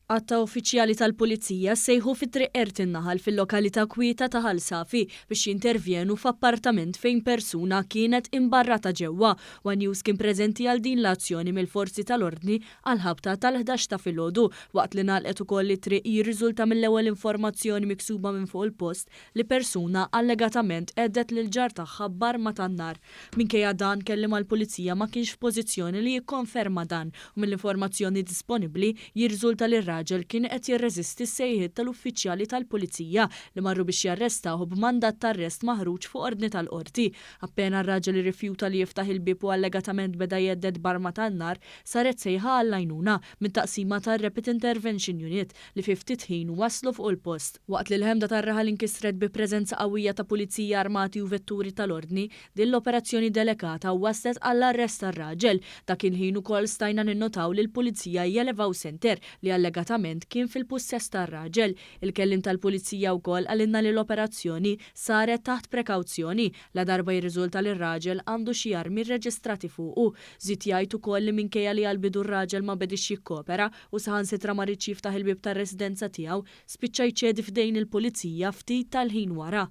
Għadd ta' uffiċjali tal-Pulizija ssejħu fi Triq Għert in-Naħal fil-lokalità kwieta ta' Ħal Safi biex jintervjenu f'appartament fejn persuna kienet imbarrata ġewwa. One News kien preżenti għal din l-azzjoni mill-forzi tal-ordni għall-ħabta tal-11 ta' filgħodu. Waqt li ngħalqet ukoll it-triq jirriżulta mill-ewwel informazzjoni miksuba minn fuq il-post li persuna allegatament għeddet lill-ġar tagħha b'arma tan-nar. Minkejja dan, kelliem għall-Pulizija ma kienx f'pożizzjoni li jikkonferma dan u mill-informazzjoni disponibbli jirriżulta li r-raġel kien qed jirreżisti s-sejħiet tal-uffiċjali tal-Pulizija li marru biex jarrestawh b'mandat t'arrest maħruġ fuq ordni tal-Qorti. Appena r-raġel irrifjuta li jiftaħ il-bieb u allegatament beda jhedded b'arma tan-nar, saret sejħa għall-għajnuna mit-taqsima tar-Rapid Intervention Unit li fi ftit ħin waslu fuq il-post. Waqt li l-ħemda tar-raħal inkisret bi preżenza qawwija ta' pulizija armati u vetturi tal-ordni, din l-operazzjoni delikata wasslet għall-arrest tar-raġel. Dak il-ħin ukoll stajna ninnotaw li l-pulizija jelevaw senter li allegatament kien fil-pussess tar-raġel. Il-kelliem tal-pulizija wkoll qalilna li l-operazzjoni saret taħt prekawzjoni ladarba jirriżulta li r-raġel għandu xi armi rreġistrati fuqu. Żied jgħid ukoll li minkejja li għall-bidu r-raġel ma bediex jikkopera u saħansitra ma riedx jiftaħ il-bieb tar-residenza tiegħu, spiċċa jċedi f'dejn il-pulizija ftit tal-ħin wara.